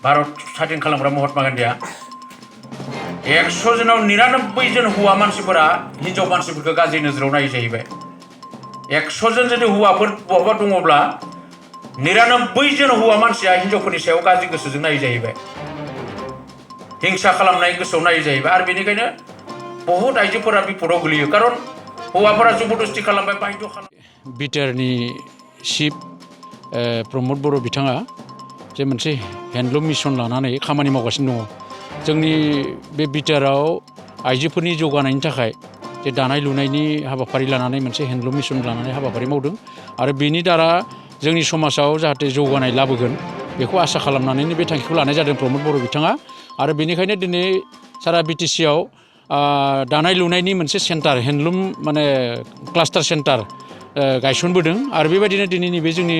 भारत स्वाधीन खालामग्रा महात्मा गान्धीया 100 जनाव 99 जन हौवा मानसिफोरा हिनजाव मानसिफोरखौ गाज्रि नोजोराव नायो जाहैबाय 100 जन जुदि हौवाफोर बहाबा दङब्ला 99 जन हौवा मानसिया हिनजावफोरनि सायाव गाज्रि गोसोजों नायो जाहैबाय हिंसा खालामनाय गोसोआव नायो जाहैबाय आरो बेनिखायनो बहुत आइजोफोरा बिपदाव गोलैयो खारन हौवाफोरा जबरदस्ति खालामबाय बाध्य खालाम बिटिआरनि चिफ प्रमद बर' बिथाङा जे मोनसे हेन्डलुम मिशन लानानै खामानि मावगासिनो दङ जोंनि बे बिटिआरआव आइजोफोरनि जौगानायनि थाखाय जे दानाय लुनायनि हाबाफारि लानानै मोनसे हेन्डलुम मिशन लानानै हाबाफारि मावदों आरो बेनि दारा जोंनि समाजाव जाहाथे जौगानाय लाबोगोन बेखौ आसा खालामनानैनो बे थांखिखौ लानाय जादों प्रमद बर' बिथाङा आरो बेनिखायनो दिनै सारा बिटिसिआव दानाय लुनायनि मोनसे सेन्टार हेन्डलुम माने क्लास्टार सेन्टार गायसनबोदों आरो बेबायदिनो दिनै नैबे जोंनि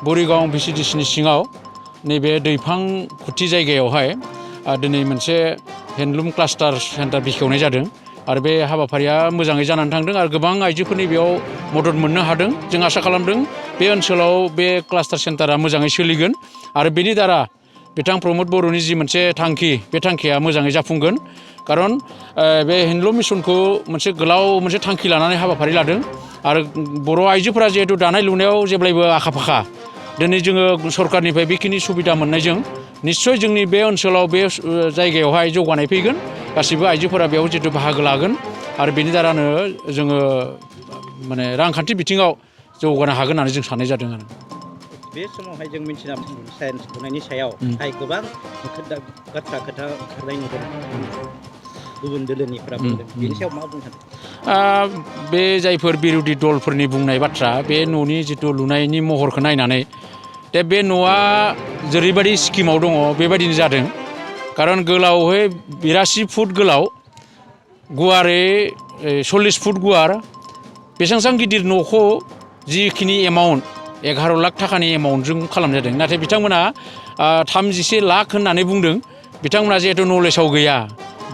बरिगाव VCDCनि सिङाव नैबे दैफां खुथि जायगायावहाय दिनै मोनसे हेन्डलुम क्लास्टार सेन्टार बेखेवनाय जादों आरो बे हाबाफारिया मोजाङै जानानै थांदों आरो गोबां आइजोफोरनि बेयाव मदद मोननो हादों जों आसा खालामदों बे ओनसोलाव बे क्लास्टार सेन्टारा मोजाङै सोलिगोन आरो बेनि दारा बिथां प्रमद बर'नि जि मोनसे थांखि बे थांखिया मोजाङै जाफुंगोन खारन बे हेन्डलुम मिशनखौ मोनसे गोलाव मोनसे थांखि लानानै हाबाफारि लादों आरो बर' आइजोफोरा जिहेतु दानाय लुनायाव जेब्लायबो आखा फाखा दिनै जोङो सरकारनिफ्राय बेखिनि सुबिदा मोननायजों निश्चय जोंनि बे ओनसोलाव बे जायगायावहाय जौगानाय फैगोन गासिबो आइजोफोरा बेयाव जितु बाहागो लागोन आरो बेनि दारानो जोङो माने रांखान्थि बिथिङाव जौगानो हागोन होननानै जों साननाय जादों आरो बे समावहाय जों मिथिना साइन्स बुंनायनि सायाव गोबां खोथा ओंखारनाय नुदों गुबुन दोलोनिफ्रा बुंदों बेनि सायाव मा बुंनो सानो बे जायफोर बिरोधि दलफोरनि बुंनाय बाथ्रा बे न'नि जितु लुनायनि महरखौ नायनानै दा बे न'आ जेरैबायदि स्किमाव दङ बेबायदिनो जादों खारन गोलावै 82 फुट गोलाव गुवारै 40 फुट गुवार बेसेबां गिदिर न'खौ जिखिनि एमाउन्ट 11 लाख थाखानि एमाउन्टजों खालामनाय जादों नाथाय बिथांमोना 31 लाख होननानै बुंदों बिथांमोना जिहेतु नलेजाव गैया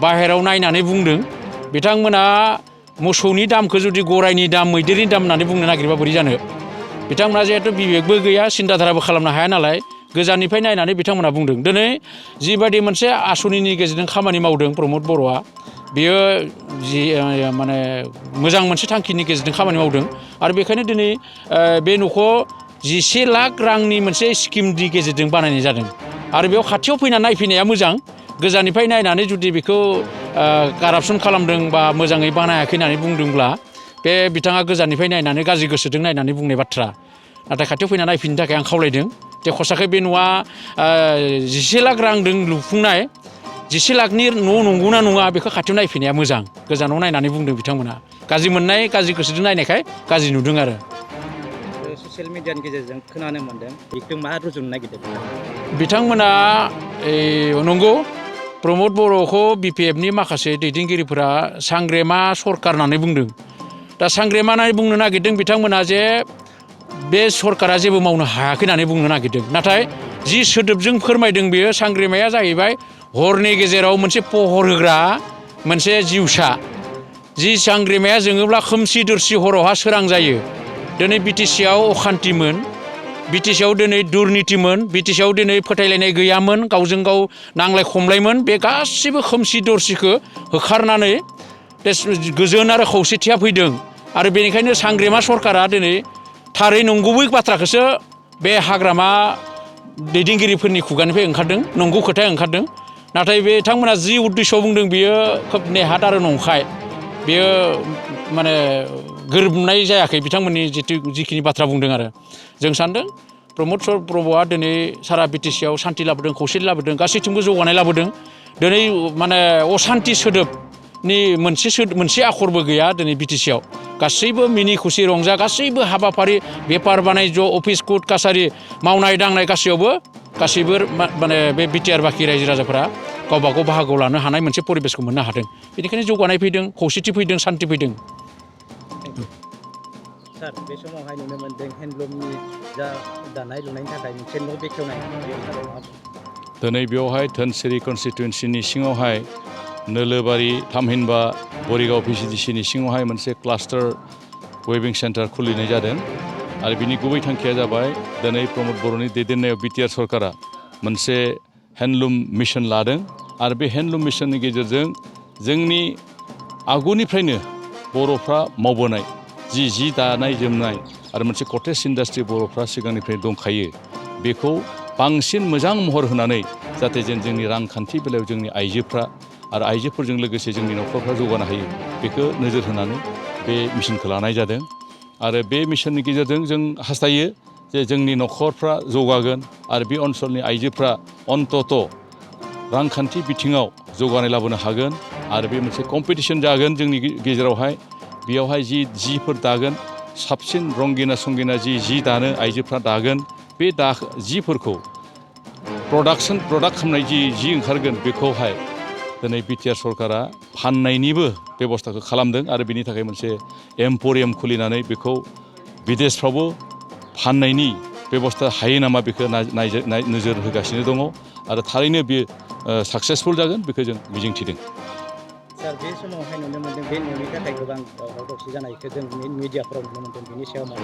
बाहेराव नायनानै बुंदों बिथांमोना मोसौनि दामखौ जुदि गराइनि दाम मैदेरनि दाम होननानै बुंनो नागिरबा बोरै जानो बिथांमोना जिहेतु बिबेकबो गैया सिन्ताधाराबो खालामनो हाया नालाय गोजाननिफ्राय नायनानै बिथांमोना बुंदों दिनै जिबायदि मोनसे आसनिनि गेजेरजों खामानि मावदों प्रमद बर'आ बेयो जि माने मोजां मोनसे थांखिनि गेजेरजों खामानि मावदों आरो बेखायनो दिनै बे न'खौ 11 लाख रांनि मोनसे स्किमनि गेजेरजों बानायनाय जादों आरो बेयाव खाथियाव फैनानै नायफैनाया मोजां गोजाननिफ्राय नायनानै जुदि बेखौ कारापसन खालामदों बा मोजाङै बानायाखै होननानै बुंदोंब्ला बे बिथाङा गोजाननिफ्राय नायनानै गाज्रि गोसोजों नायनानै बुंनाय बाथ्रा नाथाय खाथियाव फैना नायफिननो थाखाय आं खावलायदों जे खसाखै बे न'आ 11 लाख रांजों लुफुंनाय 11 लाखनि न' नंगौना नङा बेखौ खाथियाव नायफैनाया मोजां गोजानाव नायनानै बुंदों बिथांमोना गाज्रि मोननाय गाज्रि गोसोजों नायनायखाय गाज्रि नुदों आरो ससियेल मिडियानि गेजेरजों खोनानो मोन्दों बेखौ मा रुजुनो नागिरदों बिथांमोना नंगौ प्रमद बर'खौ BPFनि माखासे दैदेनगिरिफोरा सांग्रेमा सरकार होननानै बुंदों दा सांग्रेमा होननानै बुंनो नागिरदों बिथांमोना जे बे सरकारा जेबो मावनो हायाखै होननानै बुंनो नागिरदों नाथाय जि सोदोबजों फोरमायदों बेयो सांग्रेमाया जाहैबाय हरनि गेजेराव मोनसे पहर होग्रा मोनसे जिउसा जि सांग्रेमाया जोङोब्ला खोमसि दरसि हरावहा सोरां जायो दिनै BTCआव अखान्थिमोन BTCआव दिनै दुर्नितिमोन BTCआव दिनै फोथायलायनाय गैयामोन गावजों गाव नांलाय खमलायमोन बे गासिबो खोमसि दरसिखौ होखारनानै गोजोन आरो खौसेथिया फैदों आरो बेनिखायनो सांग्रेमा सरकारा दिनै थारै नंगुबै बाथ्राखौसो बे हाग्रामा दैदेनगिरिफोरनि खुगानिफ्राय ओंखारदों नंगौ खोथाया ओंखारदों नाथाय बिथांमोना जि उद्देश्यआव बुंदों बियो खोब नेहाथ आरो नंखाय बेयो माने गोरोबनाय जायाखै बिथांमोननि जिखिनि बाथ्रा बुंदों आरो जों सानदों प्रमद बर'आ दिनै सारा BTCआव सान्थि लाबोदों खौसेथि लाबोदों गासैथिंबो जौगानाय लाबोदों दिनै माने असान्थि सोदोबनि मोनसे आखरबो गैया दिनै BTCआव गासैबो मिनि खुसि रंजा गासैबो हाबाफारि बेफार बानिज्य अफिस कर्ट कासारि मावनाय दांनाय गासैबो माने बे बिटिआर बाखि रायजो राजाफोरा गावबा गाव बाहागोआव लानो हानाय मोनसे परिबेसखौ मोननो हादों बेनिखायनो जौगानाय फैदों खौसेथि फैदों सान्थि फैदों सार बे समावहाय नुनो मोन्दों हेन्डलुमनि जा दानाय लुनायनि थाखाय मोनसे न' बेखेवनाय दिनै बेवहाय धोनसिरि कनस्टिटुवेन्सिनि सिङावहाय नोलोबारि थामहिनबा बरिगाव VCDCनि सिङावहाय मोनसे क्लास्टार वेभिं सेन्टार खुलिनाय जादों आरो बिनि गुबै थांखिया जाबाय दिनै प्रमद बर'नि दैदेननायाव बिटिआर सरकारा मोनसे हेन्डलुम मिशन लादों आरो बे हेन्डलुम मिशननि गेजेरजों जोंनि आगुनिफ्रायनो बर'फ्रा मावबोनाय जि दानाय जोमनाय आरो मोनसे कटेज इन्डास्ट्रि बर'फ्रा सिगांनिफ्राय दंखायो बेखौ बांसिन मोजां महर होनानै जाहाथे जोंनि रांखान्थि बेलायाव जोंनि आइजोफ्रा आरो आइजोफोरजों लोगोसे जोंनि न'खरफ्रा जौगानो हायो बेखौ नोजोर होनानै बे मिशनखौ लानाय जादों आरो बे मिशननि गेजेरजों जों हास्थायो जे जोंनि न'खरफ्रा जौगागोन आरो बे ओनसोलनि आइजोफ्रा अन्तत रांखान्थि बिथिङाव जौगानाय लाबोनो हागोन आरो बे मोनसे कम्पिटिसन जागोन जोंनि गेजेरावहाय बेयावहाय जिफोर दागोन साबसिन रंगिना संगिना जि दानो आइजोफ्रा दागोन बे जिफोरखौ प्रडाक्ट खालामनाय जि ओंखारगोन बेखौहाय दिनै बिटिआर सरकारा फाननायनिबो बेबस्थाखौ खालामदों आरो बिनि थाखाय मोनसे एम्प'रियाम खुलिनानै बेखौ बिदेशफ्रावबो फाननायनि बेबस्था हायो नामा बेखौ नोजोर होगासिनो दङ आरो थारैनो बेयो साक्सेसफुल जागोन बेखौ जों मिजिंथिदों। सार बे समावहाय नुनो मोन्दों बे न'नि थाखाय गोबां दावराव दावसि जानायखौ जों मिडियाफोराव नुनो मोन्दों बेनि सायाव मा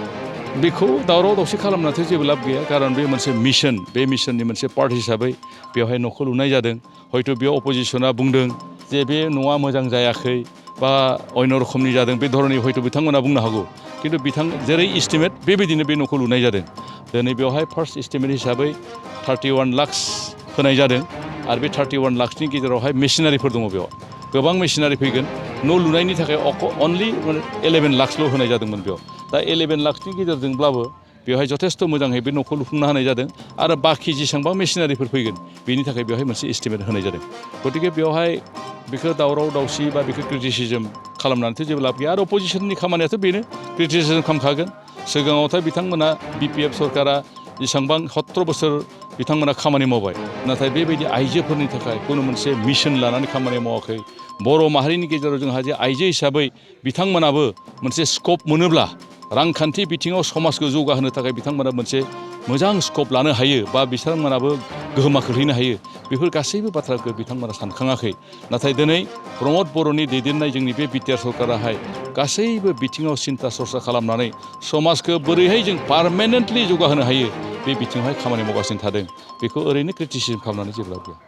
बेखौ दावराव दावसि खालामनाथ' जेबो लाब गैया खारन बे मोनसे मिशन बे मिशननि मोनसे पार्ट हिसाबै बेवहाय न'खौ लुनाय जादों हयथ' बेयाव अपोजिसना बुंदों जे बे न'आ मोजां जायाखै बा अन्य रोखोमनि जादों बे धरननि हयथ' बिथांमोना बुंनो हागौ खिन्थु जेरै इस्टिमेट बेबायदिनो बे न'खौ लुनाय जादों दिनै बेवहाय फार्स्ट इस्टिमेट हिसाबै 31 लाख होनाय जादों आरो बे 31 लाखनि गेजेरावहाय मेसिनारिफोर दङ बेयाव गोबां मेसिनारि फैगोन न' लुनायनि थाखाय अनलि 11 लाखल' होनाय जादोंमोन बेयाव दा 11 लाखनि गेजेरजोंब्लाबो बेवहाय जथेस्थ' मोजाङै बे न'खौ लुफुंना होनाय जादों आरो बाखि जेसेबां मेसिनारिफोर फैगोन बेनि थाखाय बेवहाय मोनसे इस्टिमेट होनाय जादों गतिके बेवहाय बेखौ दावराव दावसि बा बेखौ क्रिटिसिजम खालामनानैथ' जेबो लाब गैया आरो अपोजिसननि खामानियाथ' बेनो क्रिटिसिजम खालामखागोन सिगाङावथ' बिथांमोना बिपिएफ सरकारा जेसेबां 17 बोसोर बिथांमोना खामानि मावबाय नाथाय बेबायदि आइजोफोरनि थाखाय खुनु मोनसे मिशन लानानै खामानि मावाखै बर' माहारिनि गेजेराव जोंहा जे आइजो हिसाबै बिथांमोनाबो मोनसे स्कप मोनोब्ला रांखान्थि बिथिङाव समाजखौ जौगाहोनो थाखाय बिथांमोना मोनसे मोजां स्कप लानो हायो बा बिथांमोनाबो गोहोमा खोख्लैनो हायो बेफोर गासैबो बाथ्राखौ बिथांमोना सानखाङाखै नाथाय दिनै प्रमद बर'नि दैदेननाय जोंनि बे बिटिआर सरकाराहाय गासैबो बिथिङाव सिन्था सरसा खालामनानै समाजखौ बोरैहाय जों पार्मानेन्टलि जौगाहोनो हायो बे बिथिङावहाय खामानि मावगासिनो थादों बेखौ ओरैनो क्रिटिसिजम खालामनानै जेबो लाब गैया।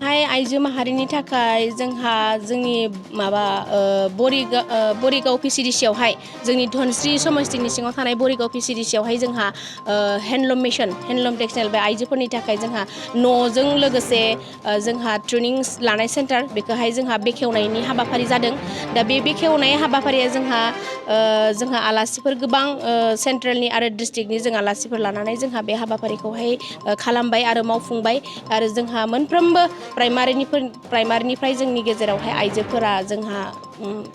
आइजो माहारिनि थाखाय जोंहा जोंनि माबा बरिगाव VCDC आवहाय जोंनि धनस्रि समस्तिनि सिङाव थानाय बरिगाव VCDC आवहाय जोंहा हेन्डलुम मिशन हेन्डलुम टेक्सटाइल बे आइजोफोरनि थाखाय जोंहा न'जों लोगोसे जोंहा ट्रेनिं लानाय सेन्टार बेखौहाय जोंहा बेखेवनायनि हाबाफारि जादों दा बे बेखेवनाय हाबाफारिया जोंहा आलासिफोर गोबां सेन्ट्रेलनि आरो डिस्ट्रिक्टनि जों आलासिफोर लानानै जोंहा बे हाबाफारिखौहाय खालामबाय आरो मावफुंबाय आरो जोंहा मोनफ्रोमबो प्राइमारिनिफ्राय जोंनि गेजेरावहाय आइजोफोरा जोंहा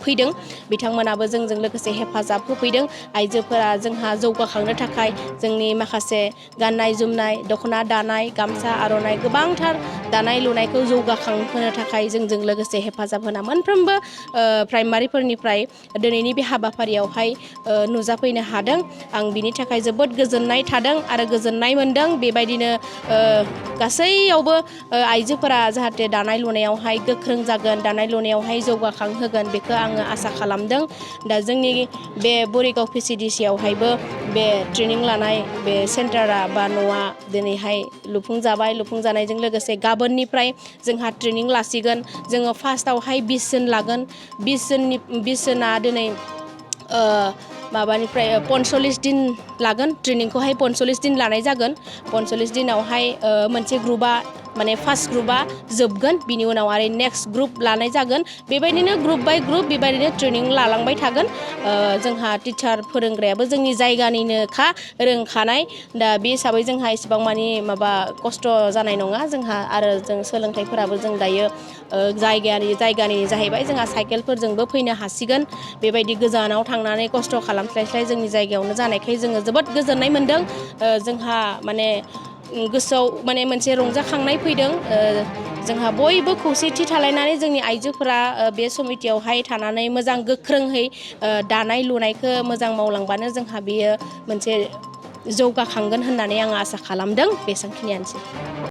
फैदों बिथांमोनाबो जोंजों लोगोसे हेफाजाब होफैदों आइजोफोरा जोंहा जौगाखांनो थाखाय जोंनि माखासे गाननाय जोमनाय दख'ना दानाय गामसा आर'नाइ गोबांथार दानाय लुनायखौ जौगाखांहोनो थाखाय जोंजों लोगोसे हेफाजाब होना मोनफ्रोमबो प्राइमारिफोरनिफ्राय दिनैनि बे हाबाफारियावहाय नुजाफैनो हादों आं बिनि थाखाय जोबोद गोजोननाय थादों आरो गोजोननाय मोनदों बेबायदिनो गासैयावबो आइजोफोरा जाहाथे दानाय लुनायावहाय गोख्रों जागोन दानाय लुनायावहाय जौगाखांहोगोन बेखौ आङो आसा खालामदों दा जोंनि बे बरिगाव VCDC आवहायबो बे ट्रेनिं लानाय बे सेन्टारा बा न'आ दिनैहाय लुफुंजानायजों लोगोसे गाबोननिफ्राय जोंहा ट्रेनिं लासिगोन जोङो फार्स्टआवहाय 20 जन लागोन 20 जोना दिनै माबानिफ्राय 45 दिन लागोन ट्रेनिंखौहाय 45 दिन लानाय जागोन 45 दिनावहाय मोनसे ग्रुपआ माने फार्स्ट ग्रुपआ जोबगोन बिनि उनाव आरो नेक्स्ट ग्रुप लानाय जागोन बेबायदिनो ग्रुप बाय ग्रुप बेबायदिनो ट्रेनिं लालांबाय थागोन जोंहा टिचार फोरोंग्रायाबो जोंनि जायगानिनोखा रोंखानाय दा बे हिसाबै जोंहा इसेबां मानि माबा खस्थ' जानाय नङा जोंहा आरो जों सोलोंथाइफोराबो जों दायो जायगानि जाहैबाय जोंहा साइकेलफोरजोंबो फैनो हासिगोन बेबायदि गोजानाव थांनानै खस्थ' खालामस्लायस्लाय जोंनि जायगायावनो जानायखाय जोङो जोबोद गोजोननाय मोनदों जोंहा माने गोसोआव माने मोनसे रंजाखांनाय फैदों जोंहा बयबो खौसेथि थालायनानै जोंनि आइजोफोरा बे समितियावहाय थानानै मोजां गोख्रोंहै दानाय लुनायखौ मोजां मावलांबानो जोंहा बेयो मोनसे जौगाखांगोन होननानै आं आसा खालामदों बेसांखिनियानोसै